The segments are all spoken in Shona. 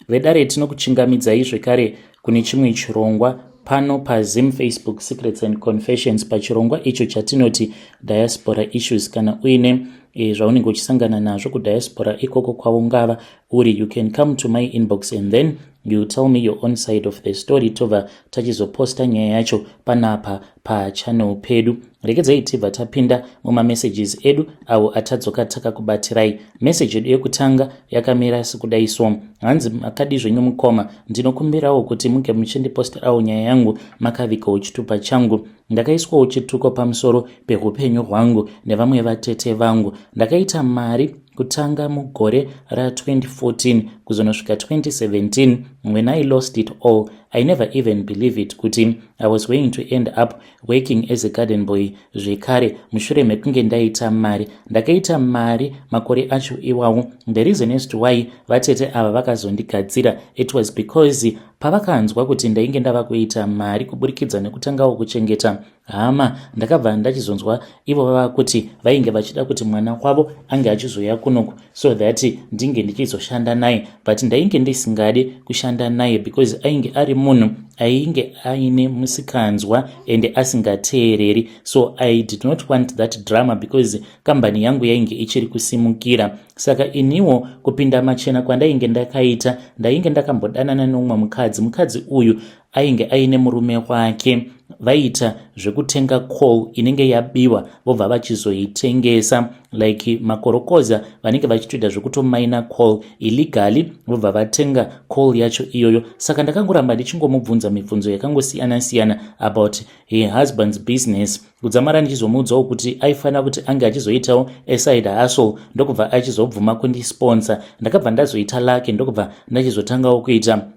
Vedare, tinokuchingamidzai zvekare kune chimwe chirongwa pano paZim Facebook Secrets and Confessions, pachirongwa icho chatinoti Diaspora Issues. Kana uine zvaunenge uchisangana nazvo kudiaspora ikoko kwaungava uri, you can come to my inbox and then you tell me your own side of the story, tobva tachizoposta nyaya yacho panapa pachannel pedu. Regedzai tibva tapinda mumamessages edu avo atadzoka takakubatirai. Meseji yedu yekutanga yakamira sekudai so. Hanzi, "Makadi zvenyu mukoma? Ndinokumbirawo kuti munge muchindiposterawo nyaya yangu makavigawo chitupa changu. Ndakaiswawo chituko pamusoro peupenyu hwangu nevamwe vatete vangu. Ndakaita mari kutanga mugore ra2014 kuzonosvika 2017, when I lost it all. I never even believe it kuti I was going to end up working as a garden boy zvekare mushure mekunge ndaita mari. Ndakaita mari makore acho iwawo. The reason as to why vatete ava vakazondigadzira, it was because pavakanzwa kuti ndainge ndava kuita mari kuburikidza nekutangawo kuchengeta hama, ndakabva ndachizonzwa ivo vava kuti vainge vachida kuti mwana wavo ange achizoya kunoku so that ndinge ndichizoshanda naye, but ndainge ndisingadi kushanda naye because ainge ari munhu ainge aine musikanzwa ende asingateereri. So I did not want that drama because kambani yangu yainge ichiri kusimukira. Saka iniwo kupinda machena kwandainge ndakaita, ndainge ndakambodanana neumwe mukadzi. Mukadzi uyu ainge aine murume wake, vaita zvekutenga coal inenge yabiwa, vobva vachizoitengesa, like makorokoza vanenge vachitoita zvekutomaina coal illegally, vobva vatenga coal yacho iyoyo. Saka ndakangoramba ndichingomubvunza mibvunzo yakangosiyana-siyana about her husband's business, kudzamara ndichizomuudzawo kuti aifanira kuti ange achizoitawo aside hustle, ndokubva achizobvuma kundisponsor. Ndakabva ndazoita lucky, ndokubva ndachizotangawo kuita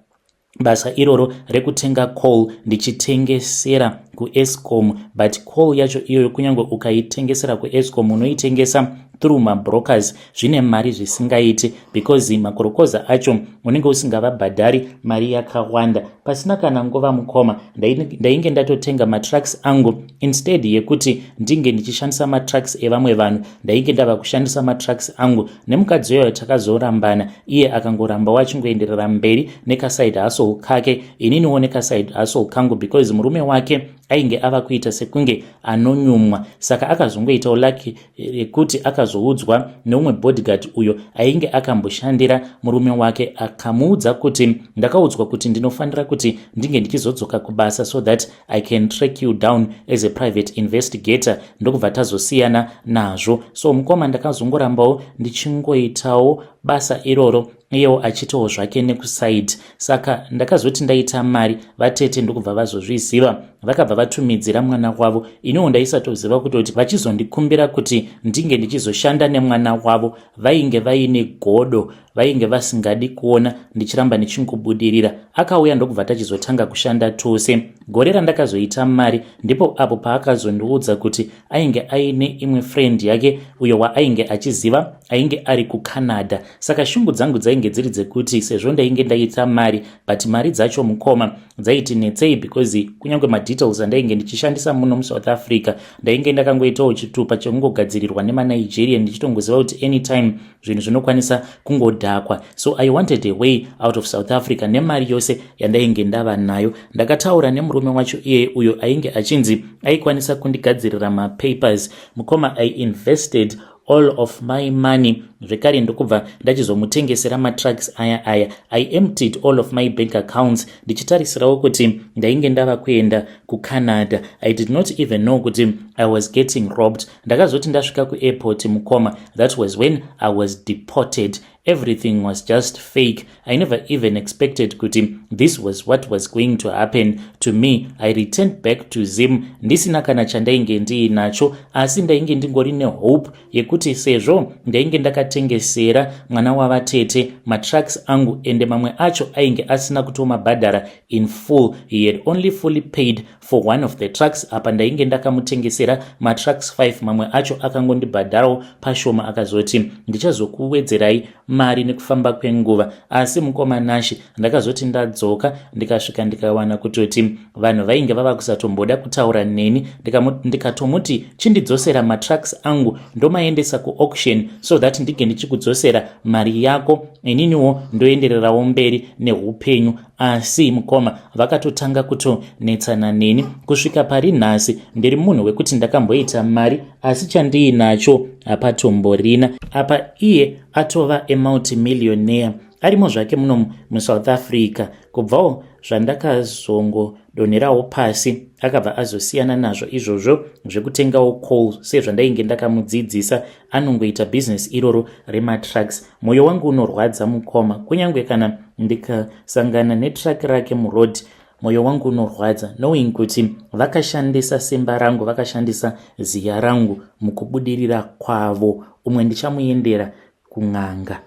basa iroro rekutenga coal ndichitengesera kuEskom. But coal yacho iyoyo, kunyange ukaitengesera kuEskom, unoitengesa through mabrokers, zvine mari zvisingaiti because makorokoza acho unenge usingavabhadhari mari yakawanda. Pasina kana nguva mukoma, ndainge ndatotenga matrucks angu. Instead yekuti ndinge ndichishandisa matrucks evamwe vanhu, ndainge ndava kushandisa matrucks angu. Nemukadzi uyoyo takazorambana, iye akangorambawo achingoenderera mberi nekaside hustle kake, ininiwo nekaside hustle kangu, because murume wake ainge ava kuita sekunge anonyumwa. Saka akazongoitawo lucky rekuti akazoudzwa neumwe bodyguard uyo ainge akamboshandira murume wake, akamuudza kuti ndakaudzwa kuti ndinofanira kuti ndinge ndichizodzoka kubasa so that I can track you down as a private investigator." Ndokubva tazosiyana nazvo. So mukoma, ndakazongorambawo ndichingoitawo basa iroro, iyewo achitawo zvake nekuside. Saka ndakazoti ndaita mari, vatete ndokubva vazozviziva, vakabva vatumidzira mwana wavo. Iniwo ndaisatoziva kutoti vachizondikumbira kuti ndinge ndichizoshanda nemwana wavo, vainge vaine godo, vainge vasingadi kuona ndichiramba ndichingobudirira. Akauya, ndokubva tachizotanga kushanda tose. Gore randakazoita mari ndipo apo paakazondiudza kuti ainge aine imwe friend yake uyo waainge achiziva ainge ari kuCanada. Saka shungu dzangu dzainge dziri dzekuti sezvo ndainge ndaita mari, but mari dzacho mukoma dzaiti netsei, because kunyange madetails andainge ndichishandisa muno muSouth Africa, ndainge ndakangoitawo chitupa chekungogadzirirwa nemaNigeria, ndichitongoziva kuti anytime zvinhu zvinokwanisa kungodhakwa. So I wanted a way out of South Africa nemari yose yandainge ndava nayo. Ndakataura nemurume wacho iyeye uyo ainge achinzi aikwanisa kundigadzirira mapapers. Mukoma, I invested all of my money zvekare, ndokubva ndachizomutengesera matrucks aya aya. I emptied all of my bank accounts ndichitarisirawo kuti ndainge ndava kuenda kuCanada. I did not even know kuti I was getting robbed. Ndakazoti ndasvika kuairport mukoma, that was when I was deported. Everything was just fake. I never even expected kuti this was what was going to happen to me. I returned back to Zim ndisina kana chandainge ndiinacho, asi ndainge ndingori nehope yekuti sezvo ndainge ndakatengesera mwana wavatete matrucks angu, ende mamwe acho ainge asina kutomabhadhara in full, he had only fully paid for one of the trucks. Apa ndainge ndakamutengesera matrucks 5, mamwe acho akangondibhadharawo pashoma, akazoti ndichazokuwedzerai mari. mari nekufamba kwenguva. Asi mukoma Nashi, ndakazoti ndadzoka, ndikasvika ndikawana kutoti vanhu vainge vava kusatomboda kutaura neni. Ndikatomuti, "Chindidzosera matrucks angu, ndomaendesa kuauction so that ndige ndichikudzosera mari yako, ininiwo ndoendererawo mberi neupenyu." Asi mukoma, vakatotanga kutonetsana neni. Kusvika pari nhasi ndiri munhu wekuti ndakamboita mari, asi chandiinacho hapatomborina. Apa iye atova emultimillionaire, arimo zvake muno muSouth Africa. Kubvawo zvandakazongodonherawo pasi, akabva azosiyana nazvo izvozvo zvekutengawo coal sezvandainge ndakamudzidzisa. Anongoita bhizinesi iroro rematrucks. Mwoyo wangu unorwadza, mukoma. Kunyange kana ndikasangana netruck rake muroad, mwoyo wangu unorwadza, knowing kuti vakashandisa simba rangu, vakashandisa ziya rangu mukubudirira kwavo. Umwe ndichamuendera kun'anga.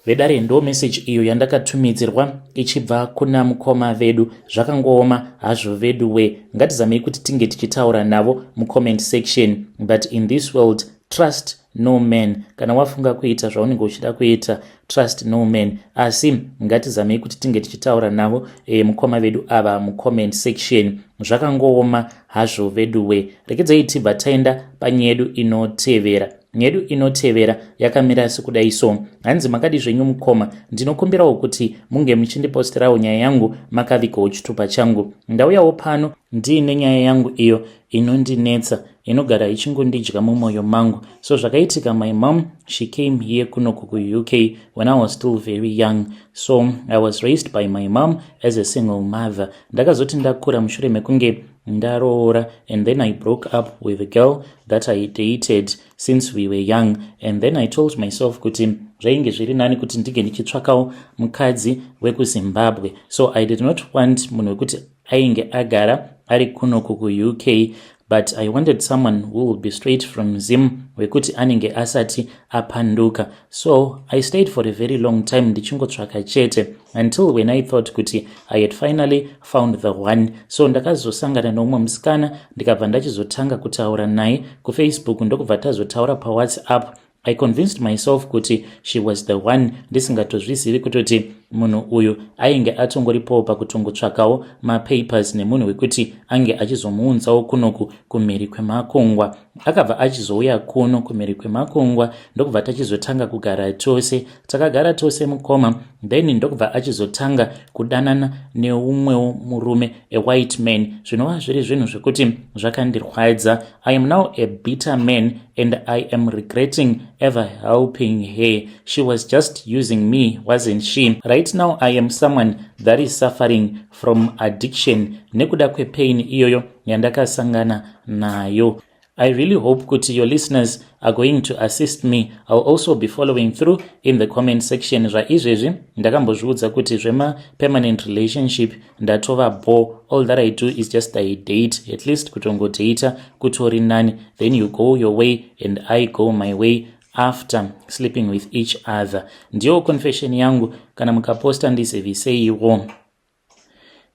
Vedare, ndo meseji iyo yandakatumidzirwa ichibva kuna mukoma vedu. Zvakangooma hazvo vedu we. Ngatizamei kuti tinge tichitaura navo mucomment section. But in this world, trust no man. Kana wafunga kuita zvaunenge uchida kuita, trust no man. Asi ngatizamei kuti tinge tichitaura navo mukoma vedu ava mucomment section. Zvakangooma hazvo vedu we. Rekedzai tibva taenda panyaya yedu inotevera. Nyedu inotevera yakamira sekudai so. Hanzi, "Makadi zvenyu mukoma? Ndinokumbirawo kuti munge muchindiposterawo nyaya yangu makavigawo chitupa changu. Ndauyawo pano ndiine nyaya yangu iyo inondinetsa, inogara ichingondidya mumwoyo mangu. So zvakaitika, my mom, she came here kunoku kuUK when I was still very young, so I was raised by my mom as a single mother. Ndakazoti ndakura, mushure mekunge ndaroora, and then I broke up with a girl that I dated since we were young, and then I told myself kuti zvainge zviri nani kuti ndinge ndichitsvakawo mukadzi wekuZimbabwe. So I did not want munhu wekuti ainge agara ari kunoku kuUK, but I wanted someone who will be straight from Zim, wekuti anenge asati apanduka. So I stayed for a very long time ndichingotsvaka chete, until when I thought kuti I had finally found the one. So ndakazosangana neumwe musikana, ndikabva ndachizotanga kutaura naye kuFacebook, ndokubva tazotaura paWhatsApp. I convinced myself kuti she was the one, ndisingatozvizivi kutoti munhu uyu ainge atongoripowo pakutongotsvakawo mapapers nemunhu wekuti ange achizomuunzawo kunoku kumhiri kwemakungwa. Akabva achizouya kuno kumhiri kwemakungwa, ndokubva tachizotanga kugara tose. Takagara tose, mukoma, then ndokubva achizotanga kudanana neumwewo murume, a white man, zvinova zviri zvinhu zvekuti zvakandirwadza. I am now a bitter man and I am regretting ever helping her. She was just using me, wasn't she? Right now I am someone that is suffering from addiction nekuda kwepain iyoyo yandakasangana nayo. I really hope kuti your listeners are going to assist me. I'll also be following through in the comment section. Zvaizvezvi ndakambozviudza kuti zvemapermanent relationship ndatova bo. All that I do is just I date. At least kutongodata kutori nani. Then you go your way and I go my way after sleeping with each other." Ndiyo confession yangu. Kana mukaposta, ndiziviseiwo.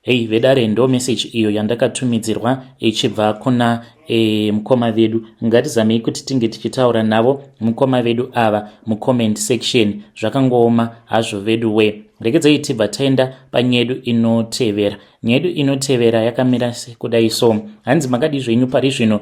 Hei vedare, ndo message iyo yandakatumidzirwa ichibva kuna mukoma vedu. Ngatizamei kuti tinge tichitaura navo mukoma vedu ava mucomment section. Zvakangooma hazvo vedu we. Rekedzai tibva taenda panyaya yedu inotevera. Nyaya yedu inotevera yakamira sekudai so. Hanzi, "Makadi zvenyu? Pari zvino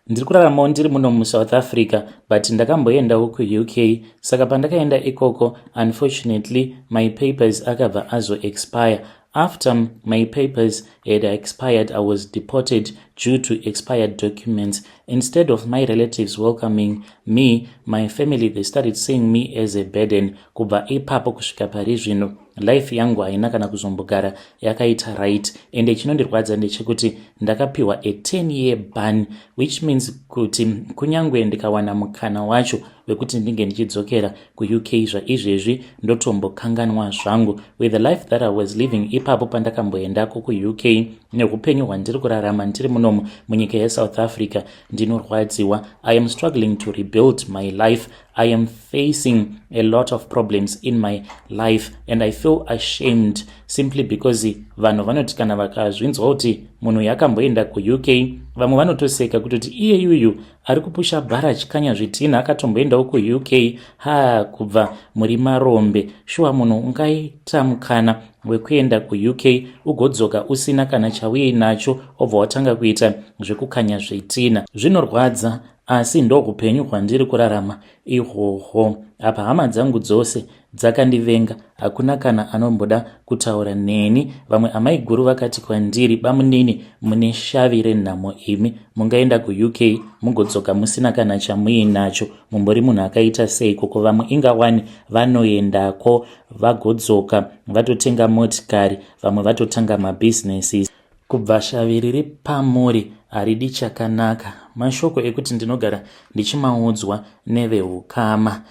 ndiri kuraramawo ndiri muno muSouth Africa, but ndakamboendawo kuUK. Saka pandakaenda ikoko, unfortunately my papers akabva azoexpire. After my papers had expired, I was deported due to expired documents. Instead of my relatives welcoming me, my family, they started seeing me as a burden. Kubva ipapo kusvika pari zvino, life yangu haina kana kuzombogara yakaita right. Ende chinondirwadza ndechekuti ndakapiwa a 10 year ban, which means kuti kunyange ndikawana mukana wacho wekuti ndinge ndichidzokera kuUK zvaizvezvi, ndotombokanganwa zvangu. With the life that I was living ipapo pandakamboendako kuUK neupenyu hwandiri kurarama ndiri munomu munyika yeSouth Africa, ndinorwadziwa. I am struggling to rebuild my life. I am facing a lot of problems in my life and I feel ashamed simply because vanhu vanoti kana vakazvinzwa kuti munhu yakamboenda kuUK, vamwe vanotoseka kutoti iye yuyu ari kupusha bhara achikanya zvitina akatomboendawo kuUK. Ha, kubva muri marombe shuwa. Munhu ungaita mukana wekuenda kuUK ugodzoka usina kana chauinacho, obva watanga kuita zvekukanya zvitina? Zvinorwadza, asi ndohupenyu hwandiri kurarama ihwohwo. Apa hama dzangu dzose dzakandivenga, hakuna kana anomboda kutaura neni. Vamwe amai guru vakati kwandiri, "Bamunini, mune shavi renhamo imi. Mungaenda kuUK mugodzoka musina kana chamuinacho? Mumbori munhu akaita sei koko? Vamwe ingawani vanoendako vagodzoka vatotenga motikari, vamwe vatotanga mabhizinesi. Kubva shavi riri pamuri haridi chakanaka." Mashoko ekuti ndinogara ndichimaudzwa neveukama.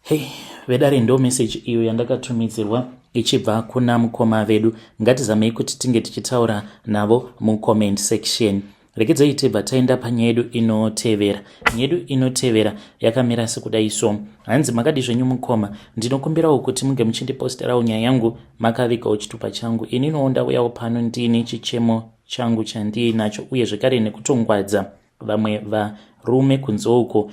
Hei vedare, ndo meseji iyo yandakatumidzirwa ichibva kuna mukoma vedu. Ngatizamei kuti tinge tichitaura navo mucomment section. Regedzai tibva taenda panyaya yedu inotevera. Nyaya yedu inotevera yakamira sekudai so. Hanzi, "Makadi zvenyu mukoma? Ndinokumbirawo kuti munge muchindiposterawo nyaya yangu makavigawo chitupa changu. Ininiwo ndauyawo pano ndini chichemo changu chandiinacho, uye zvekare nekutongwadza vamwe varume kunze uko,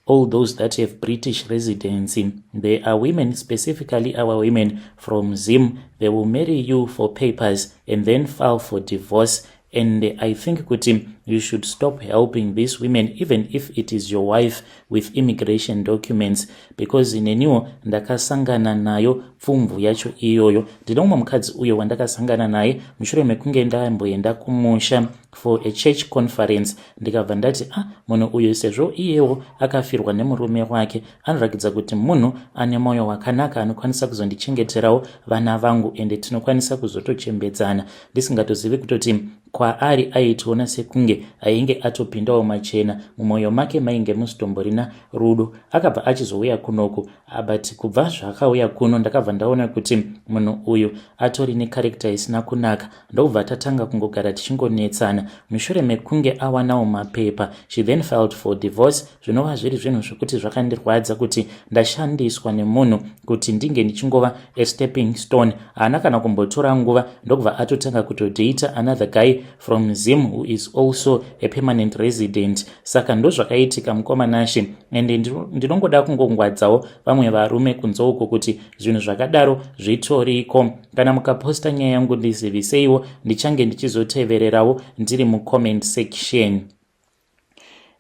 all those that have British residency. There are women, specifically our women from Zim, they will marry you for papers and then file for divorce, and I think kuti you should stop helping these women, even if it is your wife, with immigration documents, because neniwo ndakasangana nayo pfumvu yacho iyoyo. Ndine umwe mukadzi uyo wandakasangana naye mushure mekunge ndamboenda kumusha for a church conference. Ndikabva ndati, 'Ah, munhu uyu, sezvo iyewo akafirwa nemurume wake, anoratidza kuti munhu ane mwoyo wakanaka, anokwanisa kuzondichengeterawo vana vangu, ende tinokwanisa kuzotochembedzana.' Ndisingatozivi kutoti kwaari aitiona sekunge ainge atopindawo machena, mumwoyo make mainge musitomborina rudo. Akabva achizouya kunoku, but kubva zvaakauya kuno ndakabva ndaona kuti munhu uyu atori necharacter isina kunaka. Ndokubva tatanga kungogara tichingonetsana. Mushure mekunge awanawo mapepa, she then filed for divorce, zvinova zviri zvinhu zvokuti zvakandirwadza kuti ndashandiswa nemunhu kuti ndinge ndichingova a stepping stone. Haana kana kumbotora nguva, ndokubva atotanga kutodata another guy from Zim who is also a permanent resident. Saka ndozvakaitika, mukoma Nashe, ende ndinongoda kungongwadzawo vamwe varume kunze uko kuti zvinhu zvakadaro zvitoriko. Kana mukaposta nyaya yangu, ndiziviseiwo, ndichange ndichizotevererawo ndiri mucomment section."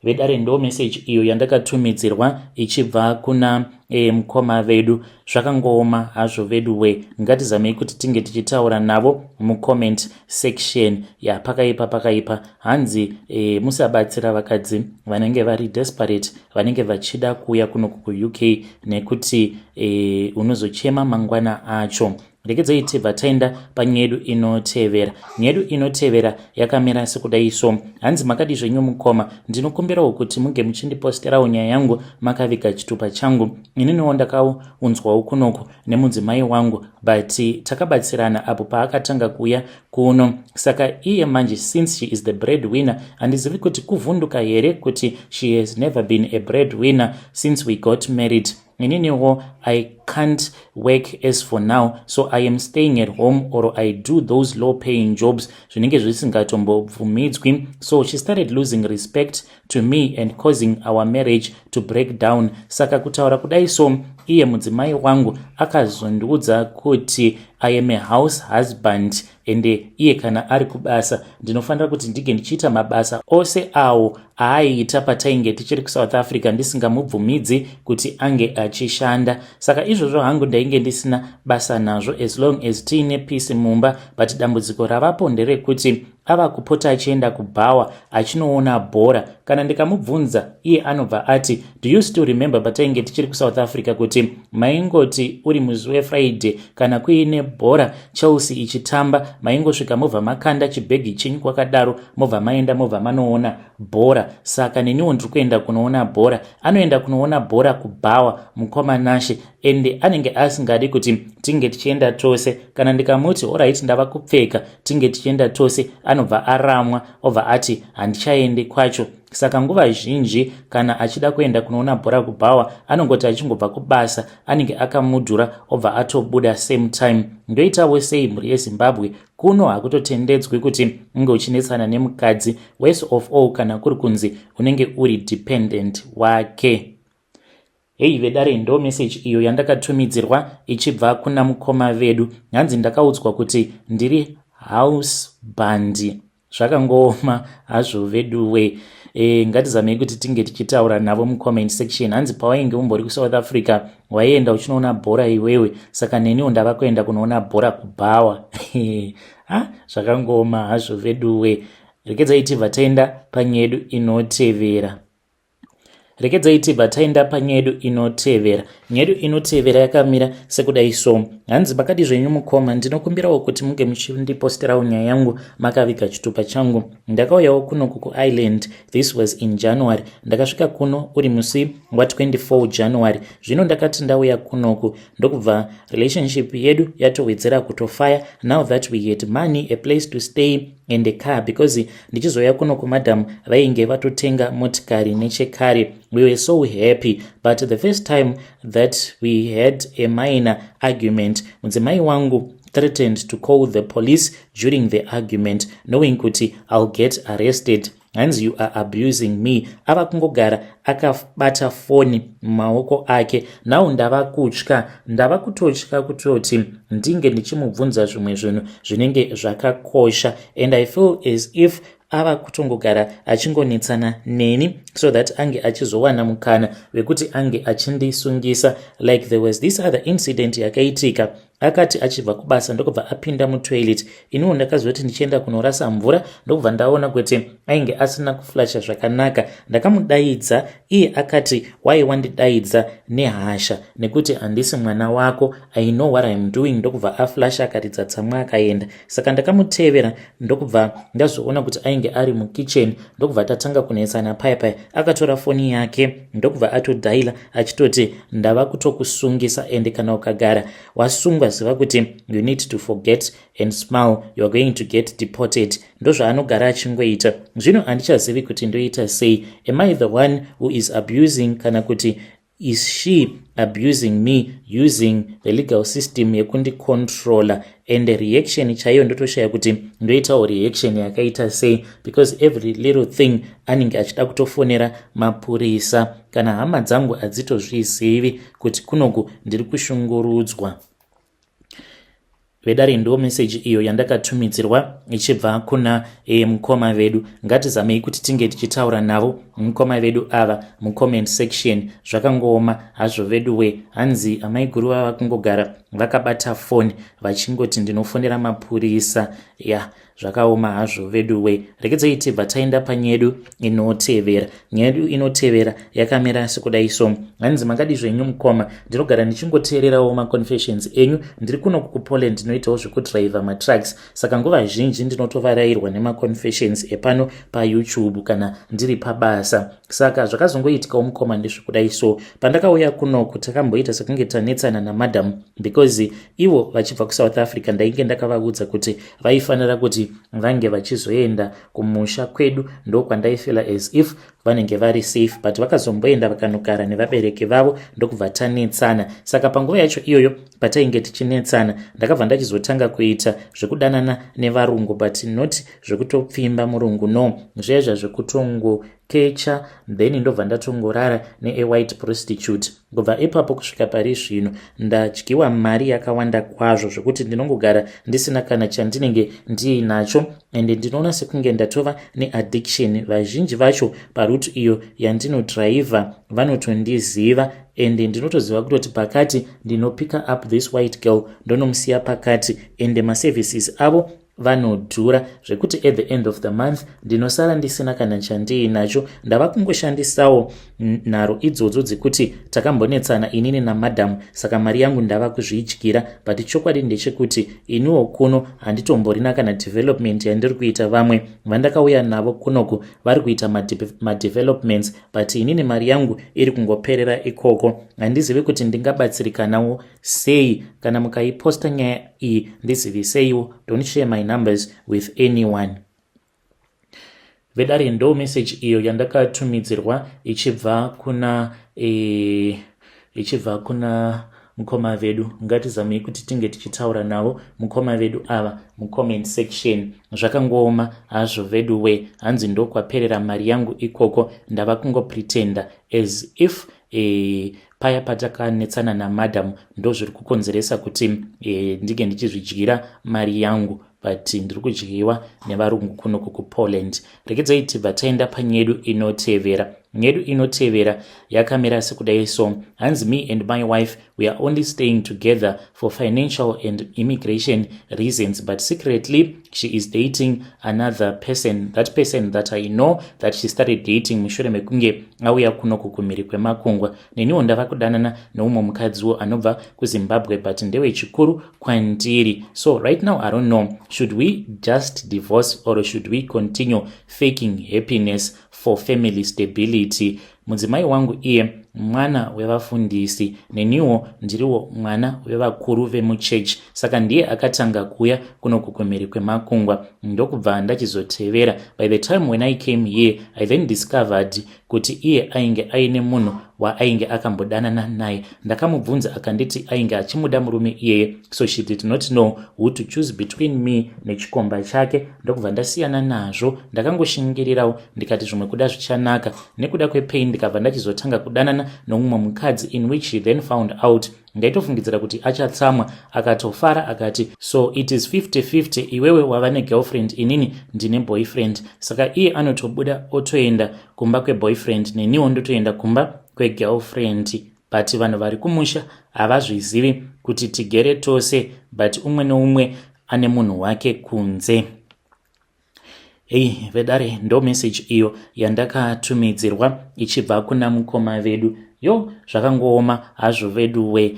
Vedare, ndo meseji iyo yandakatumidzirwa ichibva kuna mukoma vedu. Zvakangooma hazvo vedu we. Ngatizamei kuti tinge tichitaura navo mucomment section. Ya, pakaipa, pakaipa. Hanzi musabatsira vakadzi vanenge vari desperate, vanenge vachida kuuya kunoku kuUK, nekuti unozochema mangwana acho. Regedzai tibva taenda panyaya yedu inotevera. Nyaya yedu inotevera yakamira sekudai so. Hanzi, "Makadi zvenyu mukoma? Ndinokumbirawo kuti munge muchindiposterawo nyaya yangu makaviga chitupa changu. Ininiwo ndakaunzwawo kunoku nemudzimai wangu, but takabatsirana apo paakatanga kuuya kuno. Saka iye manje, since she is the bread winner, handizivi kuti kuvhunduka here kuti she has never been a bread winner since we got married. Ininiwo I can't work as for now, so I am staying at home or I do those low paying jobs zvinenge zvisingatombobvumidzwi. So she started losing respect to me and causing our marriage to break down. Saka kutaura kudai so, iye mudzimai wangu akazondiudza kuti I am a house husband, ende iye kana ari kubasa ndinofanira kuti ndinge ndichiita mabasa ose awo aaiita patainge tichiri kuSouth Africa, ndisingamubvumidzi kuti ange achishanda. Saka izvozvo hangu ndainge ndisina basa nazvo as long as tiine peace mumba. But dambudziko ravapo nderekuti ava kupota achienda kubhawa achinoona bhora. Kana ndikamubvunza, iye anobva ati, 'Do you still remember patainge tichiri kuSouth Africa kuti maingoti uri musi weFriday, kana kuine bhora, Chelsea ichitamba, maingosvika mobva makanda chibhegi chenyu kwakadaro, mobva maenda, mobva manoona bhora? Saka neniwo ndiri kuenda kunoona bhora.' Anoenda kunoona bhora kubhawa, mukoma Nashe, ende anenge asingadi kuti tinge tichienda tose. Kana ndikamuti, 'Alright, ndava kupfeka, tinge tichienda tose,' anobva Anobva aramwa, obva ati handichaendi kwacho. Saka nguva zhinji kana achida kuenda kunoona bhora kubhawa, anongoti achingobva kubasa anenge akamudhura, obva atobuda same time. Ndoitawo sei, mhuri yeZimbabwe? Kuno hakutotendedzwi kuti unge uchinetsana nemukadzi, worst of all kana kuri kunzi unenge uri dependent wake. Hei vedare, ndo meseji iyo yandakatumidzirwa ichibva kuna mukoma vedu. Hanzi ndakaudzwa kuti ndiri husband. Zvakangooma hazvo veduwe. Ngatizamei kuti tinge tichitaura navo mucomment section. Hanzi pawainge umbori kuSouth Africa waienda uchinoona bhora iwewe, saka neniwo ndava kuenda kunoona bhora kubhawa. Ha, zvakangooma hazvo veduwe. Rekedzai tibva taenda panyedu inotevera. Rekedzai tibva taenda panyedu inotevera. Nyedu inotevera yakamira sekudai so. Hanzi makadi zvenyu mukoma? Ndinokumbirawo kuti munge muchindiposterawo nyaya yangu makaviga chitupa changu. Ndakauyawo kunoku kuIreland. This was in January. Ndakasvika kuno uri musi wa24 January. Zvino ndakati ndauya kunoku, ndokubva relationship yedu yatowedzera kutofaya now that we had money, a place to stay and a car, because ndichizouya kuno kumadam vainge vatotenga motikari nechekare. We were so happy, but the first time that we had a minor argument, mudzimai wangu threatened to call the police during the argument, knowing kuti I'll get arrested. Hanzi, "You are abusing me." Ava kungogara akabata foni mumaoko ake. Now ndava kutya, ndava kutotya kutoti ndinge ndichimubvunza zvimwe zvinhu zvinenge zvakakosha, and I feel as if ava kutongogara achingonetsana neni so that ange achizowana mukana wekuti ange achindisungisa. Like there was this other incident yakaitika. Akati achibva kubasa, ndokubva apinda mutoilet. Iniwo ndakazoti ndichienda kunorasa mvura, ndokubva ndaona kuti ainge asina kuflasha zvakanaka. Ndakamudaidza, iye akati, "Wai wandidaidza nehasha nekuti handisi mwana wako? I know what I am doing." Ndokubva aflasha, akaridza tsamwa, akaenda. Saka ndakamutevera, ndokubva ndazoona kuti ainge ari mukitchen, ndokubva tatanga kunetsana paya paya. Akatora foni yake, ndokubva atodhaila achitoti, "Ndava kutokusungisa, ende kana ukagara wasungwa, ziva kuti you need to forget and smile, you are going to get deported." Ndozvaanogara achingoita. Zvino handichazivi kuti ndoita sei. Am I the one who is abusing, kana kuti is she abusing me, using the legal system yekundicontrola? And reaction chaiyo ndotoshaya kuti ndoitawo reaction yakaita sei, because every little thing anenge achida kutofonera mapurisa. Kana hama dzangu hadzitozvizivi kuti kunoku ndiri kushungurudzwa. Vedare, ndo meseji iyo yandakatumidzirwa ichibva kuna mukoma vedu. Ngatizamei kuti tinge tichitaura navo mukoma vedu ava mucomment section. Zvakangooma hazvo vedu we. Hanzi amai guru vava kungogara vakabata foni vachingoti, "Ndinofonera mapurisa." Ya, zvakaoma hazvo vedu we. Rekedzai tibva taenda panyedu inotevera. Nyedu inotevera yakamira sekudai so. Hanzi makadi zvenyu mukoma? Ndinogara ndichingoteererawo maconfessions enyu. Ndiri kuno kuPoland, ndinoitawo zvekudhiraivha matrucks, saka nguva zhinji ndinotovarayirwa nemaconfessions epano paYouTube kana ndiri pabasa. Saka zvakazongoitikawo mukoma ndezvekudai so. Pandakauya kunoku, takamboita sekunge tanetsana namadam, because ivo vachibva kuSouth Africa ndainge ndakavaudza kuti vaifanira kuti vange vachizoenda kumusha kwedu, ndokwandaifeela as if vanenge vari safe, but vakazomboenda vakanogara nevabereki vavo, ndokubva tanetsana. Saka panguva yacho iyoyo patainge tichinetsana, ndakabva ndachizotanga kuita zvekudanana nevarungu, but not zvekutopfimba murungu, no, zviya zvekutongokecha, then ndobva ndatongorara neawhite prostitute. Kubva ipapo kusvika pari zvino ndadyiwa mari yakawanda kwazvo, zvokuti ndinongogara ndisina kana chandinenge ndiinacho, ende ndinoona sekunge ndatova neaddiction. Vazhinji vacho paroute iyo yandinodhiraivha vanotondiziva, ende ndinotoziva kutoti pakati ndinopicka up this white girl, ndonomusiya pakati, ende maservices avo vanodhura zvekuti at the end of the month ndinosara ndisina kana chandiinacho. Ndava kungoshandisawo nharo idzodzo dzekuti takambonetsana inini namadhamu, saka mari yangu ndava kuzvidyira. But chokwadi ndechekuti iniwo kuno handitomborina kana development yandiri kuita. Vamwe vandakauya navo kunoku vari kuita madevelopments, but inini mari yangu iri kungoperera ikoko. Handizivi kuti ndingabatsirikanawo sei. Kana mukaiposta nyaya iyi, ndiziviseiwo. Don't share my numbers with anyone. Vedare, ndo message iyo yandakatumidzirwa ichibva kuna mukoma vedu. Ngatizamei kuti tinge tichitaura navo mukoma vedu ava mucomment section. Zvakangooma hazvo vedu we. Hanzi, "Ndokwaperera mari yangu ikoko. Ndava kungopretenda as if paya patakanetsana namadam ndo zviri kukonzeresa kuti ndinge ndichizvidyira mari yangu, but ndiri kudyiwa nevarungu kunoku kuPoland." Regedzai tibva taenda panyedu inotevera. Nyedu inotevera yakamira sekudai so. Hanzi, "Me and my wife, we are only staying together for financial and immigration reasons, but secretly she is dating another person. That person that I know that she started dating mushure mekunge auya kunoku kumhiri kwemakungwa. Neniwo ndava kudanana neumwe mukadziwo anobva kuZimbabwe, but ndewechikuru kwandiri. So right now I don't know, should we just divorce or should we continue faking happiness for family stability? Mudzimai wangu iye mwana wevafundisi, neniwo ndiriwo mwana wevakuru vemuchechi. Saka ndiye akatanga kuuya kunoku kumhiri kwemakungwa, ndokubva ndachizotevera. By the time when I came here, I then discovered kuti iye ainge aine munhu waainge akambodanana naye. Ndakamubvunza, akanditi ainge achimuda murume iyeye, so she did not know who to choose between me nechikomba chake. Ndokubva ndasiyana nazvo. Ndakangoshingirirawo, ndikati zvimwe kuda zvichanaka. Nekuda kwepain, ndikabva ndachizotanga kudanana nomumwe mukadzi, in which he then found out. Ndaitofungidzira kuti achatsamwa. Akatofara, akati, 'So it is 50-50. Iwewe wava negirlfriend, inini ndine boyfriend.' Saka iye anotobuda otoenda kumba kweboyfriend, neniwo ndotoenda kumba kwegirlfriend, but vanhu vari kumusha havazvizivi kuti tigere tose, but umwe neumwe ane munhu wake kunze." Ei vedare, ndo message iyo yandakatumidzirwa ichibva kuna mukoma vedu. Yo, zvakangooma hazvo vedu we.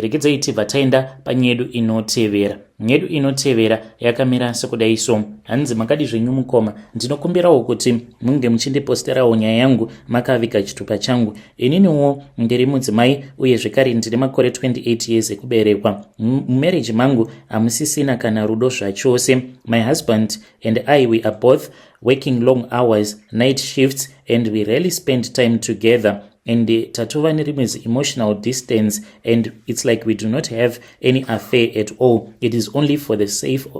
Regedzai tibva taenda panyedu inotevera. Nyedu inotevera yakamira sekudai so. Hanzi, "Makadi zvenyu mukoma? Ndinokumbirawo kuti munge muchindiposterawo nyaya yangu makaviga chitupa changu. Ininiwo ndiri mudzimai, uye zvekare ndine makore 28 years ekuberekwa. Mumarriage mangu hamusisina kana rudo zvachose. My husband and I, we are both working long hours, night shifts, and we rarely spend time together, and tatova nerimwe emotional distance, and it's like we do not have any affair at all. It is only for the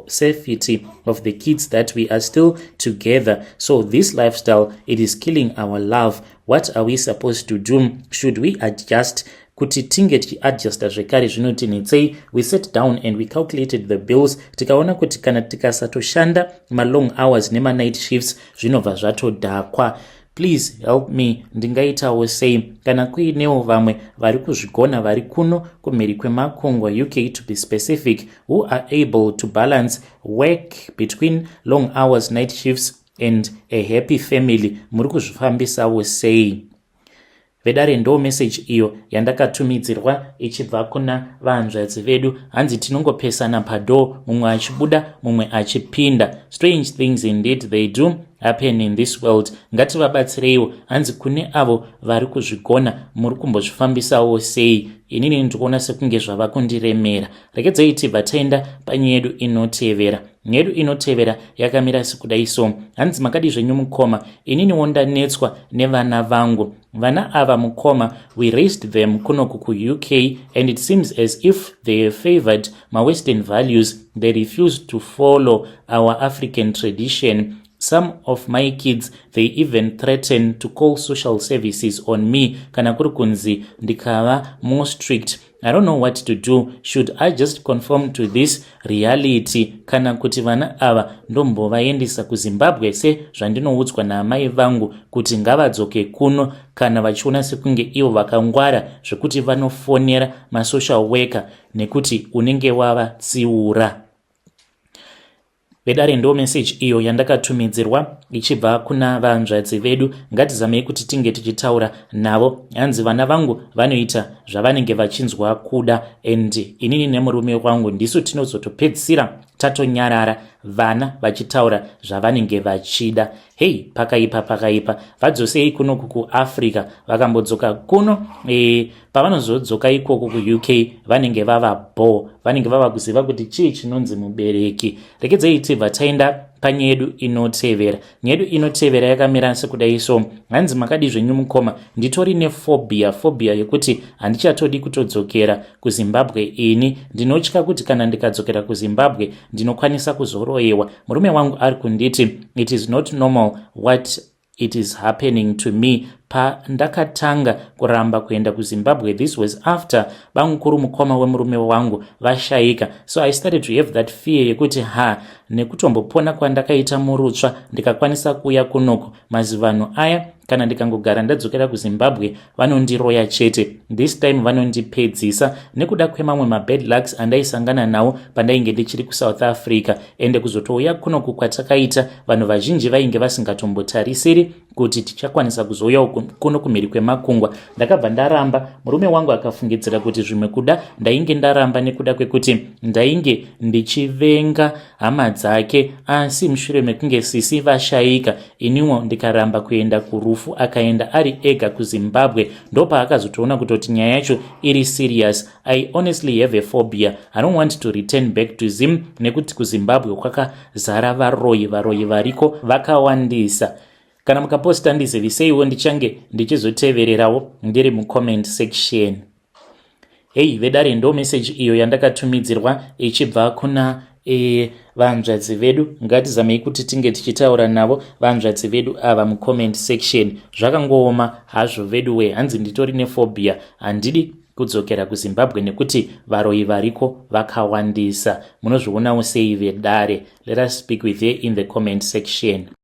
safety of the kids that we are still together. So this lifestyle, it is killing our love. What are we supposed to do? Should we adjust? Kuti tinge tichiadjusta zvekare zvinotinetsei. We sat down and we calculated the bills, tikaona kuti kana tikasatoshanda malong hours nemanight shifts, zvinobva zvatodhakwa. Please help me, ndingaitawo sei? Kana kuinewo vamwe vari kuzvigona vari kuno kumhiri kwemakungwa, UK to be specific, who are able to balance work between long hours, night shifts and a happy family, muri kuzvifambisawo sei?" Vedare, ndo message iyo yandakatumidzirwa ichibva kuna vanzvadzi vedu. Hanzi, "Tinongopesana padoor, mumwe achibuda, mumwe achipinda. Strange things indeed, they do happen in this world. Ngativabatsireiwo." Hanzi, "Kune avo vari kuzvigona, muri kumbozvifambisawo sei? Inini ndikuona sekunge zvava kundiremera." Regedzai tibva taenda panyedu inotevera. Nyedu inotevera yakamira sekudai so. Hanzi, "Makadi zvenyu mukoma? Ininiwo ndanetswa nevana vangu. Vana ava mukoma, we raised them kunoku kuUK, and it seems as if they have favored mawestern values. They refuse to follow our African tradition. Some of my kids, they even threaten to call social services on me kana kuri kunzi ndikava more strict. I don't know what to do. Should I just conform to this reality, kana kuti vana ava ndombovaendesa kuZimbabwe, sezvandinoudzwa naamai vangu kuti ngavadzoke kuno kana vachiona sekunge ivo vakangwara zvekuti vanofonera masocial worker nekuti unenge wavatsiura?" Vedare, ndo message iyo yandakatumidzirwa ichibva kuna vanzvadzi vedu. Ngatizamei kuti tinge tichitaura navo. Hanzi, "Vana vangu vanoita zvavanenge vachinzwa kuda, and inini nemurume wangu ndisu tinozotopedzisira tatonyarara. Vana vachitaura zvavanenge vachida. Hei, pakaipa, pakaipa. Vadzosei kunoku kuAfrica. Vakambodzoka kuno, pavanozodzoka ikoko kuUK vanenge vava bo, vanenge vava kuziva kuti chii chinonzi mubereki. Rekedzei tibva taenda panyaya yedu inotevera. Nyaya yedu inotevera yakamira sekudai so. Hanzi, "Makadi zvenyu mukoma? Nditori nephobia, phobia yekuti handichatodi kutodzokera kuZimbabwe. Ini ndinotya kuti kana ndikadzokera kuZimbabwe ndinokwanisa kuzoroyewa. Murume wangu ari kunditi it is not normal what it is happening to me. Pandakatanga kuramba kuenda kuZimbabwe, this was after bamukuru, mukoma wemurume wangu, vashayika. So I started to have that fear yekuti ha, nekutombopona kwandakaita murutsva ndikakwanisa kuuya kunoko, mazivanhu aya kana ndikangogara ndadzokera kuZimbabwe vanondiroya chete. This time vanondipedzisa nekuda kwemamwe mabad lucks andaisangana nawo pandainge ndichiri kuSouth Africa. Ende kuzotouya kunoku kwatakaita, vanhu vazhinji vainge vasingatombotarisiri kuti tichakwanisa kuzouyawo kuno kumhiri kwemakungwa. Ndakabva ndaramba. Murume wangu akafungidzira kuti zvimwe kuda ndainge ndaramba nekuda kwekuti ndainge ndichivenga hama dzake. Asi mushure mekunge sisi vashayika, iniwo ndikaramba kuenda kurufu, akaenda ari ega kuZimbabwe, ndopaakazotoona kutoti nyaya yacho iri serious. I honestly have a phobia. I don't want to return back to Zim nekuti kuZimbabwe kwakazara varoyi. Varoyi variko vakawandisa. Kana mukaposta ndiziviseiwo, ndichange ndichizotevererawo ndiri mucomment section." Hei vedare, ndo meseji iyo yandakatumidzirwa ichibva kuna vanzvadzi vedu. Ngatizamei kuti tinge tichitaura navo vanzvadzi vedu ava mucomment section. Zvakangooma hazvo vedu we. Hanzi, "Nditori nephobia, handidi kudzokera kuZimbabwe nekuti varoyi variko vakawandisa." Munozvionawo sei vedare? Let us speak with you in the comment section.